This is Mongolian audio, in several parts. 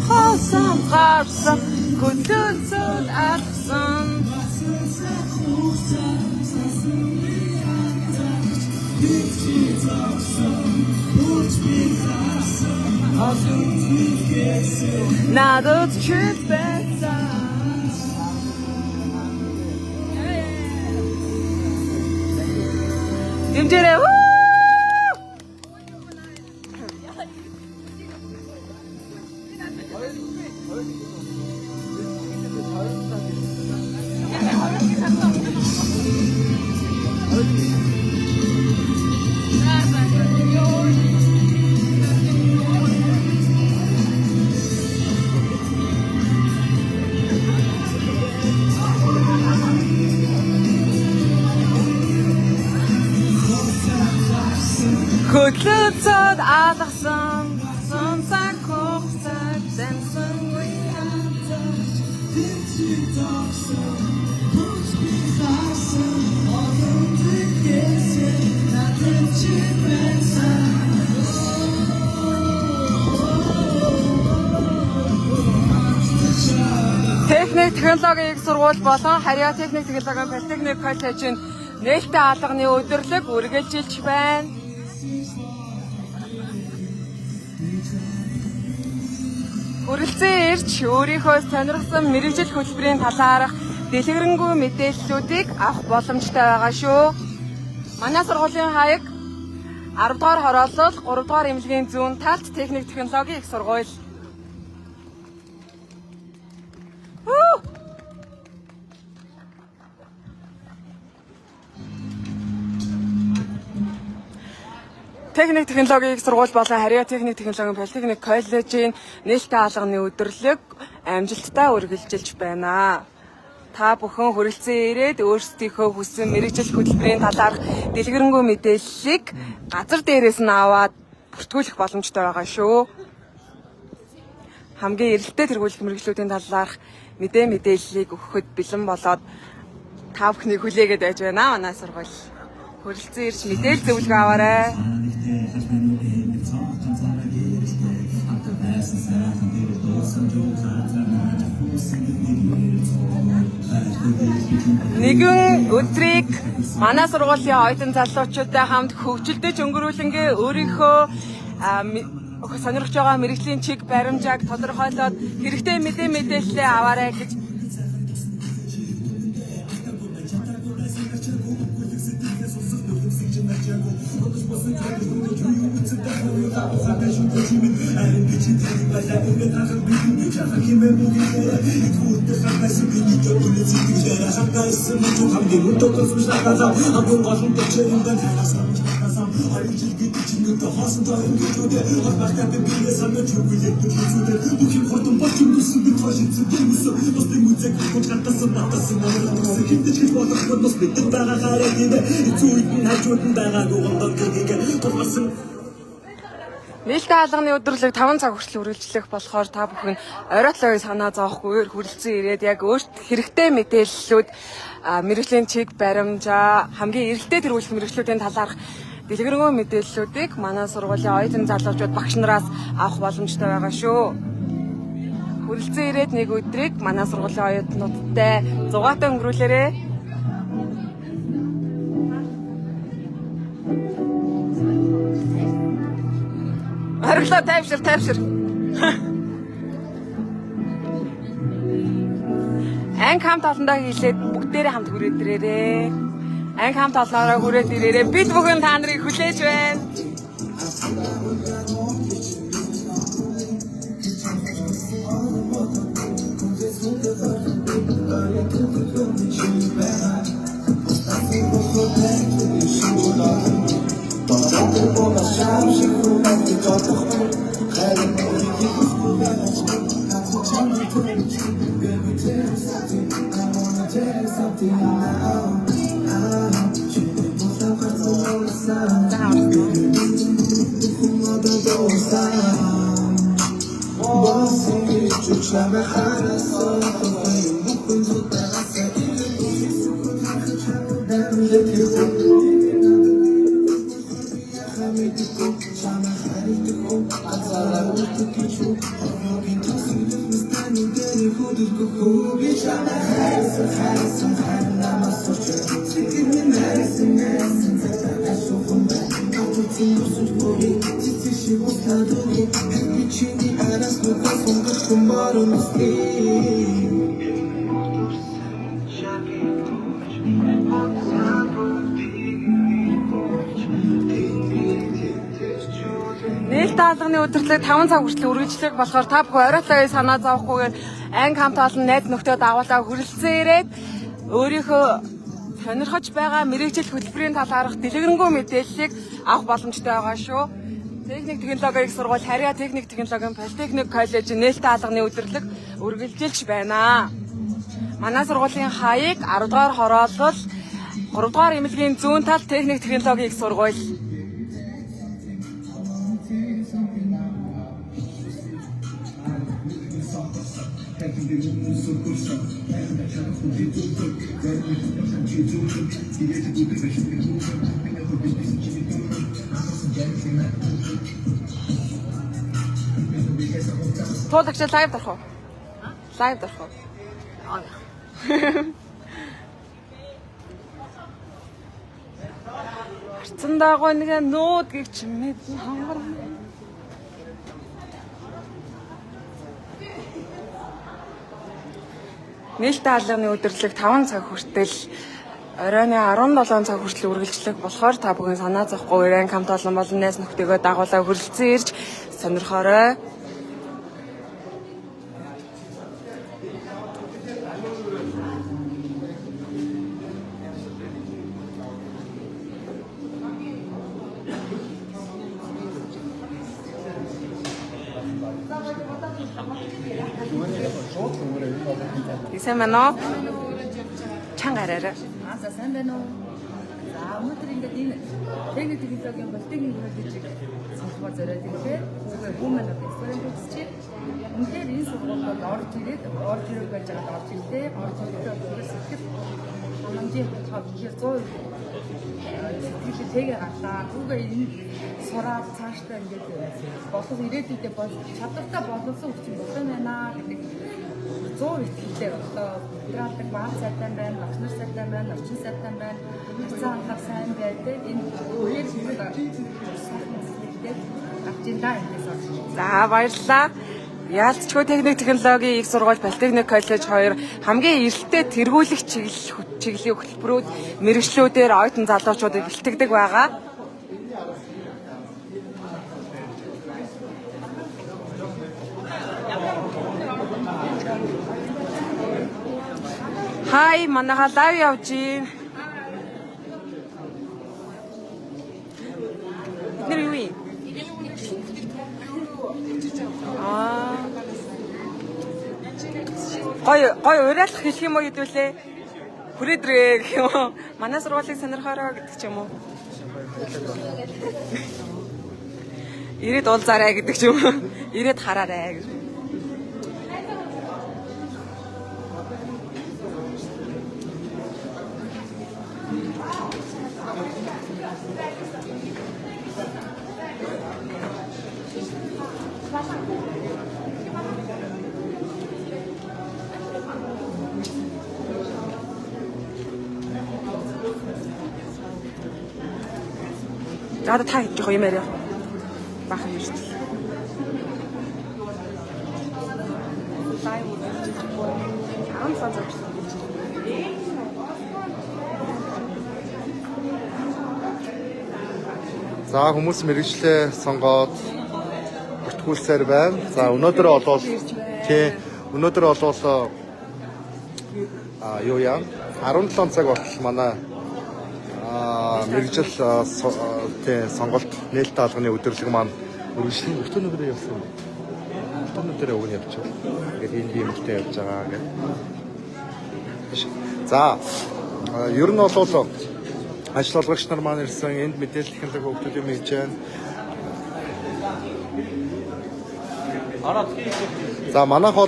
Хосон гарсан, хөлөөцөд алсан. Надад ч байсан. Дэмжээрэй. Вүү! Хөдлөөцөд алгасан. Сунсан хугацаа дэмсэнгүй. Техник технологийн их сургууль болон харьяа техник технологийн политехник коллежийн нээлттэй алганы өдөрлөг үргэлжилж байна. Хүрэлцэн ирж өөрийнхөө сонирхсан мэргэжил хөтөлбөрийн талаарх дэлгэрэнгүй мэдээллүүдийг авах боломжтой байгаа шүү. Манай сургуулийн хаяг 10 дугаар хороолол 3 дугаар эмнэлгийн зүүн талд техник технологийн их сургууль. Хүү! Техник технологийн их сургууль болон харьяа техник технологийн политехник коллежийн нээлттэй алганы өдөрлөг амжилттай үргэлжилж байна. Та бүхэн хүрэлцэн ирээд өөрсдийнхөө хүссэн мэргэжил хөтөлбөрийн талаарх дэлгэрэнгүй мэдээллийг газар дээрээс нь аваад бүртгүүлэх боломжтой байгаа шүү. Хамгийн эрэлттэй тэргүүлэх мэргэжлүүдийн талаарх мэдээллийг өгөхөд бэлэн болоод та бүхнийг хүлээгээд байж байна. Манай сургууль хүрэлцэн ирж мэдээлэл зөвлөгөө аваарай. Нэгэн өдрийг манай сургуулийн оюутан залуучуудтай хамт хөгжилдөж өнгөрүүлэнгээ өөрийнхөө сонирхож байгаа мэргэжлийн чиг баримжааг тодорхойлоод хэрэгтэй мэдээллээ аваарай гэж Нээлттэй алганы өдөрлөг 5 цаг хүртэл үргэлжлэх болохоор та бүхэн оройтлогыг санаа зовохгүйгээр хүрэлцэн ирээд яг өөрт хэрэгтэй мэдээллүүд, мэргэжлийн чиг баримжаа, хамгийн эрэлттэй тэргүүлэх мэргэжлүүдийн талаарх дэлгэрэнгүй мэдээллүүдийг манай сургуулийн оюутан залуучууд багш нараас авах боломжтой байгаа шүү. Хүрэлцэн ирээд нэг өдрийг манай сургуулийн оюутнуудтай зугаатай өнгөрүүлээрэй. Хориглоо тайвшир тайвшир. Анги хамт олондоо хийлээд бүгдээрээ хамт хүрээд ирээрээ. Анги хамт олоороо хүрээд ирээрээ. Бид бүхэн та нарыг хүлээж байна. Нээлттэй алганы удирдлага 5 цаг хүртэл үргэлжлэх болохоор та бүхэн оройтлогыг санаа зовхгүйгээр анги хамт олон найз нөхдөд дагуулаа хүрэлцэн ирээд өөрийнхөө сонирхож байгаа мэргэжил хөтөлбөрийн талаарх дэлгэрэнгүй мэдээллийг авах боломжтой байгаа шүү. Техник технологийн их сургууль, Харьяа техник технологийн политехник коллежийн нээлттэй алганы удирдлага үргэлжилж байна. Манай сургуулийн хаяг 10 дугаар хороолол 3 дугаар эмнэлгийн зүүн талд техник технологийн их сургууль. Туулагч live дарах уу? Live дарах уу? Харцан дагуу нэг нууд гих чимээд хангар. Нээлттэй алганы удирдлага 5 цаг хүртэл оройн 17 цаг хүртэл үргэлжлэх болохоор та бүхэн санаа зовхгүй ирэн хамт олон болон найз нөхдөйгөө дагуулаа хүрэлцэн ирж сонирхоорой. Сайн байна уу? Чанга араарай. Аа за сайн байна уу? За өнөөдөр ингээд энэ техник технологийн политехник коллежийг сонслогоор зориод ирлээ. Хүүгээ хүү маань одоо студент үзчихээ. Үнэхээр энэ сургуульд бол орж ирээд орж ирэх байж байгаад орж ирлээ. Орж ирэхдээ бол сэтгэл хангамжийн баталгаа үнэхээр 100% сэтгэлээ тэгээ гарлаа. Хүүгээ энэ сураад цаашдаа ингээд болов ирээдүйдээ бол чадвартай боловсон хүчин болох юм байна гэдэг 100% итгэлтэй боллоо. Материалдаг баал сайтай байна, багш нар сайтай байна, орчин сайтай байна, харьцаа хандлага сайн байдаг. Энэ үеэр сайхан сэтгэлтэй гарч ин да эндээс орж. За баярлалаа. Яалтчгүй техник технологийн их сургууль, политехник коллеж хоёр хамгийн эрэлттэй тэргүүлэх чиглэлийн хөтөлбөрүүд мэргэжлүүдээр оюутан залуучуудыг бэлтгэдэг байгаа. Хай, манайха live явж байна. Бид нар юу юм? Аа. Гой гой уриалах хэлэх юм уу хэдүүлээ? Хүрээдрээ гэх юм уу? Манай сургуулийг сонирхоорой гэдэг ч юм уу? Ирээд уулзаарай гэдэг ч юм уу? Ирээд хараарай гэж. За одоо та хийж байгаа юм яриа. Бахан ярьж. Live үргэлжлэж байна. 17 цаг хүртэл үргэлжлэж байна. За хүмүүс мэргэжлээ сонгоод бүртгүүлсээр байна. За өнөөдөр болвол тий өнөөдөр болвол а юу яа 17 цаг болтол манай мэргэжил тий сонголт нээлттэй алганы өдөрлөг маань үргэлжлэн өтөнөөрөө явсан юм. Өтөнөөрөө уг нь явчихвал ингээд энэ биемэлтэй явж байгаа гэдэг. За ер нь бол ажил олгогч нар маань ирсэн, энд мэдээлэл технологи хүүхдүүд юм хийж байна. За манайх бол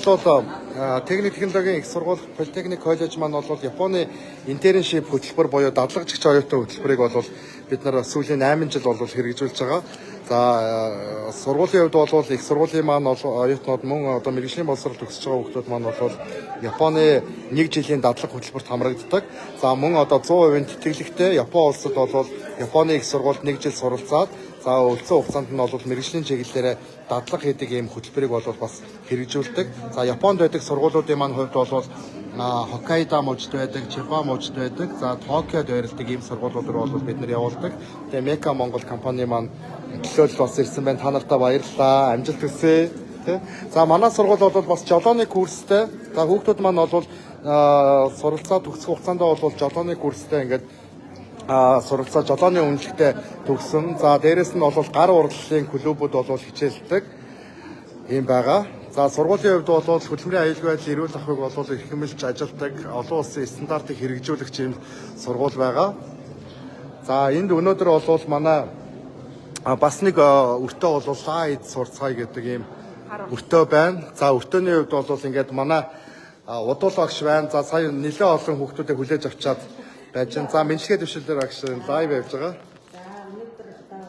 техник технологийн их сургууль Политехник коллеж маань бол Японы internship хөтөлбөр буюу дадлагжигч оюутан хөтөлбөрийг бол бид нар сүүлийн 8 жил бол хэрэгжүүлж байгаа. За сургуулийн хувьд бол их сургуулийн маань бол оюутнууд мөн одоо мэргэжлийн боловсрол төгсөж байгаа хүмүүс маань бол Японы нэг жилийн дадлаг хөтөлбөрт хамрагддаг. За мөн одоо 100% тэтгэлэгтэй Япон улсад бол Японы их сургуульд нэг жил суралцаад за үлдсэн хугацаанд нь бол мэргэжлийн чиглэлээр дадлага хийдэг ийм хөтөлбөрийг бол бас хэрэгжүүлдэг. За Японд байдаг сургуулиудын маань хувьд бол Хоккайдо мужид байдаг, Чиба мужид байдаг. За Токиод байрладаг ийм сургуулиуд руу бол бид нар явуулдаг. Тэгээ Мека Монгол компани маань төлөөлөл бас ирсэн байна. Та нартай баярлалаа. Амжилт хүсье. Тэ? За манай сургууль бол бас жолооны курстэй. За хүүхдүүд маань бол суралцаа төгсөх хугацаанд бол жолооны курстэй ингээд суралцаа жолооны үнэлгэтэй төгсөн. За дээрэс нь бол гар урлалын клубүүд бол хичээлдэг юм байгаа. За сургуулийн хувьд бол хөдөлмөрийн аюулгүй байдал эрүүл ахуйг бол эрхэмлж ажилдаг олон улсын стандартыг хэрэгжүүлэх юм сургууль байгаа. За энд өнөөдөр бол манай бас нэг өртөө бол лаа эд сурцгаая гэдэг ийм өртөө байна. За өртөөний хувьд бол ингээд манай удуулагч байна. За сая нэлээд олон хүүхдүүдийг хүлээж авчаад байж байна. За мэнчгээ дэвшилээр агш live явж байгаа. За өнөөдөр одоо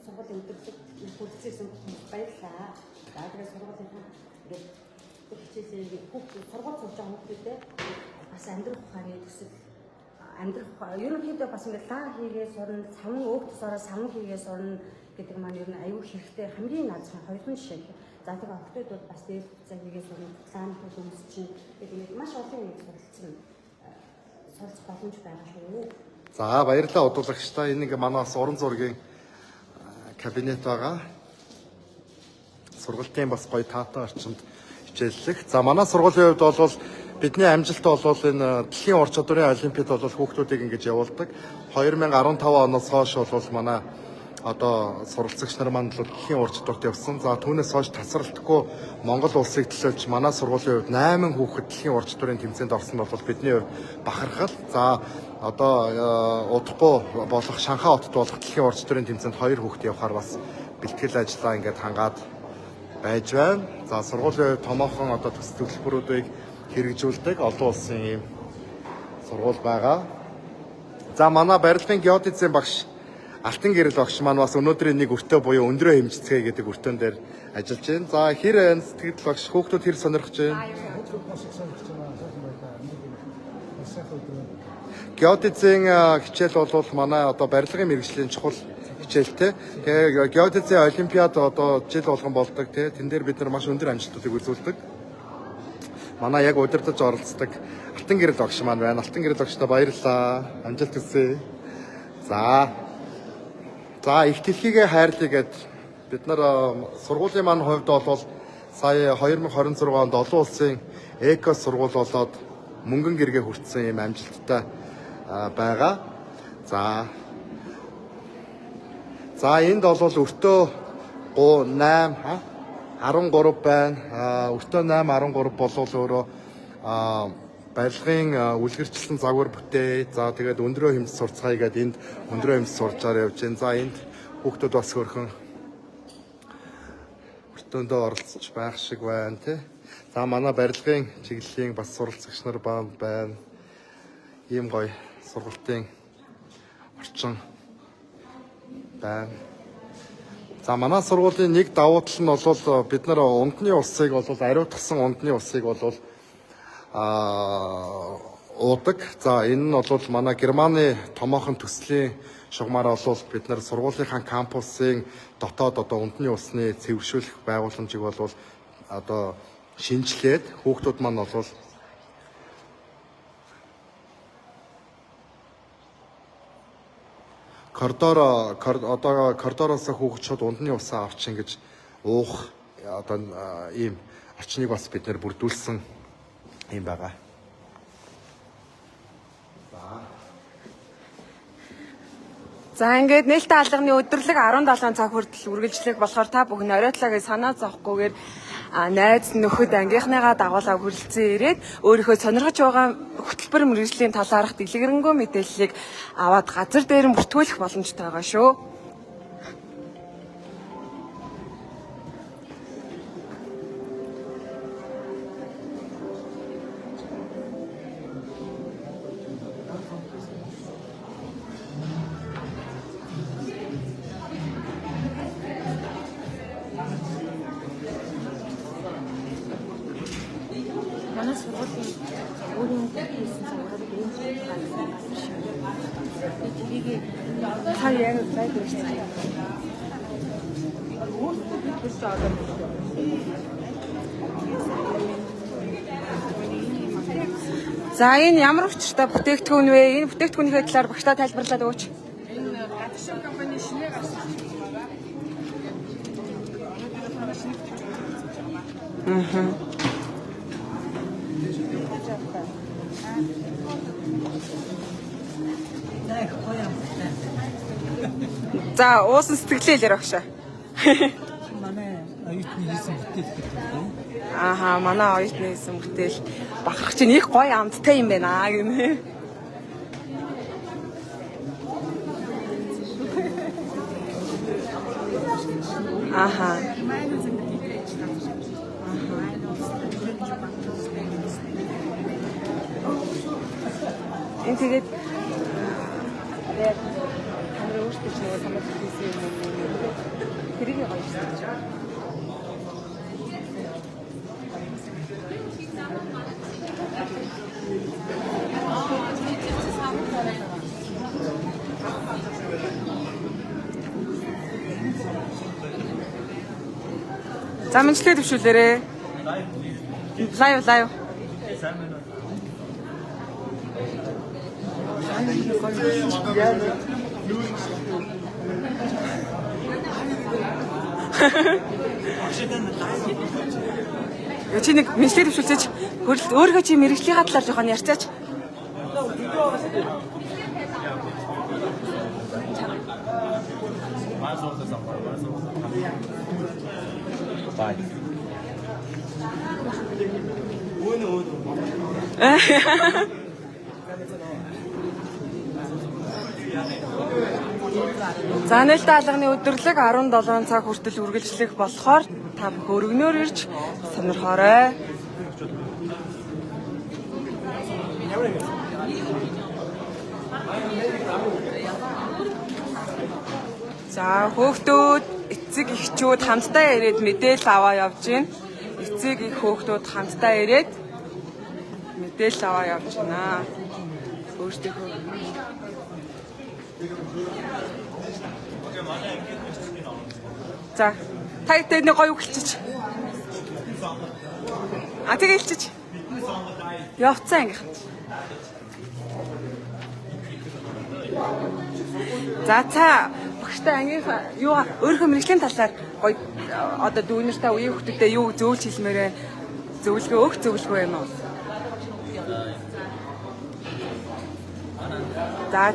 сургуулийн өдөрлөг хүрэлцээсэн баярлалаа. За тэгээд сургуулийн ингээд хичээлээ хүүхд сургууль сурж байгаа хүүхдүүдэд бас амьдрах ухааны төсөл амьдрах ерөнхийдөө бас ингээд лаа хийгээ сурна, савн өөх тусаараа савн хийгээ сурна гэдэг маань ер нь аюу хэрэгтэй хамгийн наазахын хоёрын жишээ. За тэгээд охтууд бол бас дээр хугацаа хийгээ сурна, лааны хөл өмс чинь гэдэг ингээд маш олон юм суралцсан суралцах боломж байгаа шүү. За баярлалаа удуулагчдаа. Энэ ингээ манай бас уран зургийн кабинет байгаа. Сургалтын бас гоё таатай орчинд хичээллэх. За манай сургуулийн хувьд бол бидний амжилт бол энэ дэлхийн ур чадварын олимпиад бол хүүхдүүдийг ингэж явуулдаг. 2015 оноос хойш бол манай одоо суралцагч нар маань бол дэлхийн ур чадварт явсан. За түүнээс хойш тасралтгүй Монгол улсыг төлөөлж манай сургуулийн хувьд 8 хүүхэд дэлхийн ур чадварын тэмцээнд орсон бол бидний хувьд бахархал. За одоо удахгүй болох Шанхай хотод болох дэлхийн ур чадварын тэмцээнд 2 хүүхэд явахаар бас бэлтгэл ажлаа ингээд хангаад байж байна. За сургуулийн хувьд томоохон одоо төсөл төлбөрүүдийг хэрэгжүүлдэг олон улсын ийм сургууль байгаа. За манай барилгын геодезийн багш Алтан гэрэл багш маань бас өнөөдрийн нэг өртөө буюу өндрөө хэмжицгээе гэдэг өртөөн дээр ажиллаж байна. За хэр байна сэтгэл багш хүүхдүүд хэр сонирхож байна? Геодезийн хичээл бол манай одоо барилгын мэргэжлийн чухал хичээлтэй. Тэгээ геодезийн олимпиад одоо жил болгон болдог тий. Тэн дээр бид нар маш өндөр амжилтуудыг үзүүлдэг. Манай яг удирдах оролцдог Алтан гэрэл багш маань байна. Алтан гэрэл багштай баярлалаа. Амжилт хүсье. За. За их дэлхийгээ хайрлая гэд бид нар сургуулийн маань хувьд бол сая 2026 онд олон улсын эко сургууль болоод мөнгөн гэргээ хүртсэн юм амжилттай байгаа. За. За энд бол өртөө 8 13 байна. Өртөө 8 13 болвол өөрөө барилгын үлгэрчилсэн загвар бүтээ. За тэгээд өндрөө хэмжиж сурцгаая гэдээ энд өндрөө хэмжиж сурчаар явж байна. За энд хүүхдүүд бас хөрхөн өртөөндөө оролцож байх шиг байна тий. За манай барилгын чиглэлийн бас суралцагч нар байна. Ийм гоё сургалтын орчин байна. За манай сургуулийн нэг давуу тал нь бол бид нар ундны усыг бол ариутгсан ундны усыг бол уудаг. За энэ нь бол манай Германы томоохон төслийн шугамаар бол бид нар сургуулийнхаа кампусын дотоод одоо ундны усны цэвэршүүлэх байгууламжийг бол одоо шинжилээд хүүхдүүд маань бол коридор одоо коридороос хүүхд шууд ундны усаа авч ингэж уух одоо ийм орчныг бас бид нэр бүрдүүлсэн юм байгаа. За ингээд нээлттэй алганы өдөрлөг 17 цаг хүртэл үргэлжлэх болохоор та бүхэн оройтлоогийн санаа зовхгүйгээр найз нөхөд ангийнхныгаа дагуулаа хүрэлцэн ирээд өөрийнхөө сонирхож байгаа хөтөлбөр мэргэжлийн талаарх дэлгэрэнгүй мэдээллийг аваад газар дээр нь бүртгүүлэх боломжтой байгаа шүү. Манай сургуулийн өөрийн хийсэн загварыг энэ гаргасан шиг. Би тэрийг Та яг лайв ирсэн. За энэ ямар учиртай бүтээгдэхүүн вэ? Энэ бүтээгдэхүүнийхээ талаар багшдаа тайлбарлаад өгөөч. Энэ гадагшин компани шинээр гарсан юм байна. Өнөөдөр манай шинэ бүтээж байгаа. За уусан сэтгэлээ хэлээр багшаа. Манай оюутны хийсэн бүтээл гэдэг юм. Ааха, манай оюутны хийсэн бүтээл бахарх чинь их гоё амттай юм байна гинэ. Ааха. Энэ тэгээд яг та нар өөрсдөө ч нөгөө санаа хийсэн юм уу? Тэрийг гоё шүү дээ. За мэдлэгээ төвшүүлээрэй. Live live. Яа, чи нэг мэдлэгээ төвшүүлээч. Хөрөл өөргөө чи мэрэгжлийнхаа талаар жоохон ярьцаач. За нээлттэй алганы өдөрлөг 17 цаг хүртэл үргэлжлэх болохоор та бүхэн өргөнөөр ирж сонирхоорой. За хөөхтүүд эцэг эхчүүд хамтдаа ирээд мэдээлэл аваа явж байна. Эцэг их хөөхтүүд хамтдаа ирээд мэдээлэл аваа явж байна. Өөрсдийнхөө За та хэдтэй нэг гоё үг хэлчихэж. А тэгээ хэлчихэж. Явцсан ангийнхан. За та багштай ангийнхаа юу өөрийнхөө мэрэгжлийн талаар гоё одоо дүүнертэй үеийн хүмүүстэй юу зөвлөж хэлмээр байна? Зөвлөгөө өгөх зөвлөгөө юм уу? За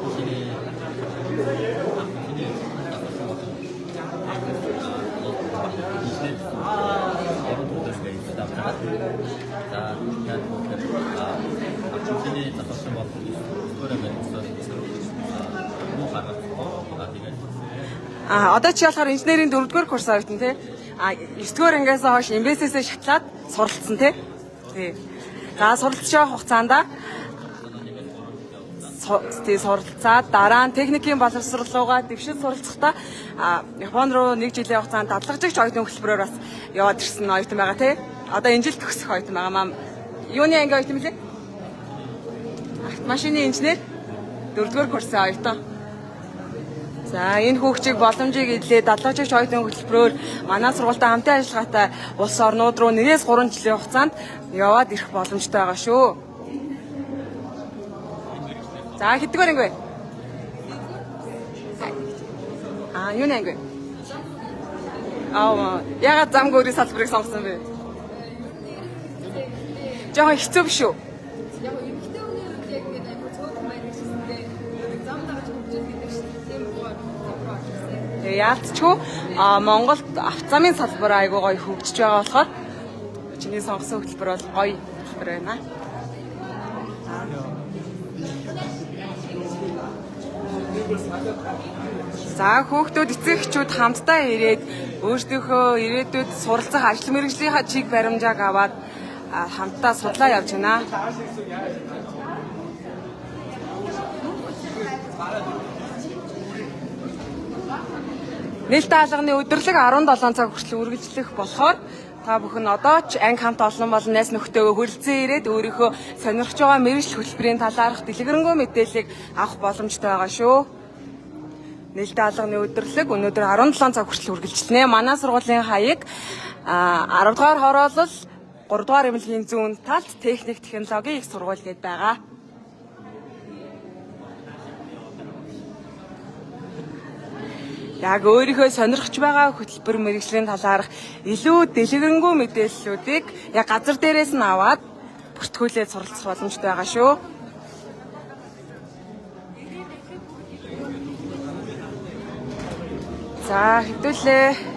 А одоо чи болохоор инженерийн 4-р курс оюутан тий. А 9-р ангиас хойш MBS-ээс шатлаад суралцсан тий. Тий. За суралцж явах хугацаанд тий суралцаад дараа нь техникийн боловсрол руугаа дэвшил суралцахдаа Япон руу нэг жилийн хугацаанд дадлагжигч оюутан хөтөлбөрөөр бас яваад ирсэн оюутан байгаа тий. Одоо энэ жил төгсөх оюутан байгаа маа. Юуны анги оюутан блэ? Автомашины инженер 4-р курсын оюутан. За энэ хүүхчийг боломжийг эдлээ дадлагжигч оюутан хөтөлбөрөөр манай сургуультай хамтын ажиллагаатай улс орнууд руу 1-3 жилийн хугацаанд яваад ирэх боломжтой байгаа шүү. За хэддүгээр анги вэ? А юуны анги вэ? Аа ягаад зам гөрийн салбарыг сонгосон бэ? Жохон хэцүү биш үү? Яг эмэгтэй хүний хувьд яг ингээд айгүй цөөхөн байдаг шисэндээ нэг зам дагаж хөгжил гэдэг шиг тийм гоо зам руу орчихсон. Тэгээ яалтчгүй Монголд автозамын салбар айгүй гоё хөгжиж байгаа болохоор чиний сонгосон хөтөлбөр бол гоё хөтөлбөр байна. За хүүхдүүд эцэг эхчүүд хамтдаа ирээд өөрсдийнхөө ирээдүйд суралцах ажил мэргэжлийнхаа чиг баримжааг аваад хамтдаа судлаа явж байна. Нээлттэй алганы өдөрлөг 17 цаг хүртэл үргэлжлэх болохоор та бүхэн одоо ч анги хамт олон болон найз нөхдөөгөө хүрэлцэн ирээд өөрийнхөө сонирхож байгаа мэргэжил хөтөлбөрийн талаарх дэлгэрэнгүй мэдээллийг авах боломжтой байгаа шүү. Нээлттэй алганы өдөрлөг өнөөдөр 17 цаг хүртэл үргэлжлэнэ. Манай сургуулийн хаяг 10 дугаар хороолол 3 дугаар эмнэлгийн зүүн талд техник технологийн их сургууль гээд байгаа. Яг өөрийнхөө сонирхож байгаа хөтөлбөр мэргэжлийн талаарх илүү дэлгэрэнгүй мэдээллүүдийг яг газар дээрээс нь аваад бүртгүүлээд суралцах боломжтой байгаа шүү. За хэвдүүлээ.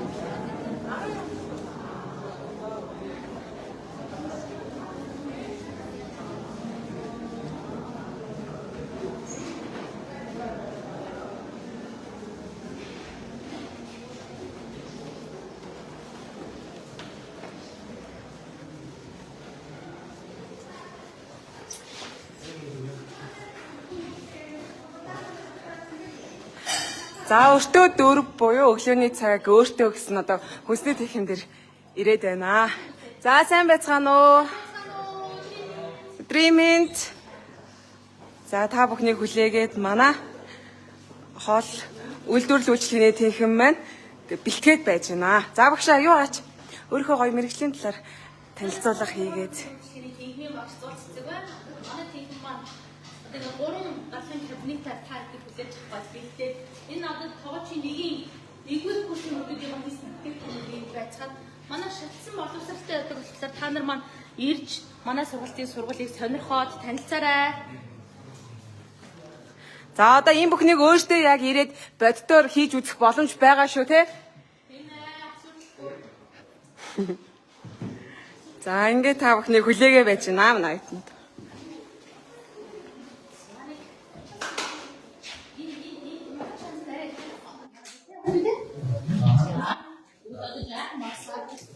За өртөө 4 буюу өглөөний цагийг өөртөө гэсэн одоо хүнсний техник дээр ирээд байна. За сайн байцгаана уу? Өдрийн мэнд. За та бүхнийг хүлээгээд манай хоол үйлдвэрлэл үйлчилгээний тэнхэн маань бэлтгээд байж байна. За багшаа юу аач? Өөрийнхөө гоё мэргэжлийн талаар танилцуулга хийгээд. Тэнхимийн багш зурц цэцэг байна. Манай тэнхим маань одоо нэг гурван галын кабинетаар та ихэд хүлээж авах гэж бэлдээд энэ одоо тоогоочийн нэгийн нэгдүгээр курсын хүмүүсийн маань хийсэн бүтээгдэхүүнийг байцгаад манай шатсан боловсралтай байдаг болохоор та нар маань ирж манай сургуулийн сургуулийг сонирхоод танилцаарай. За одоо энэ бүхнийг өөртөө яг ирээд боддоор хийж үзэх боломж байгаа шүү те. За ингээд та бүхнийг хүлээгээ байж байна манай оюутанд.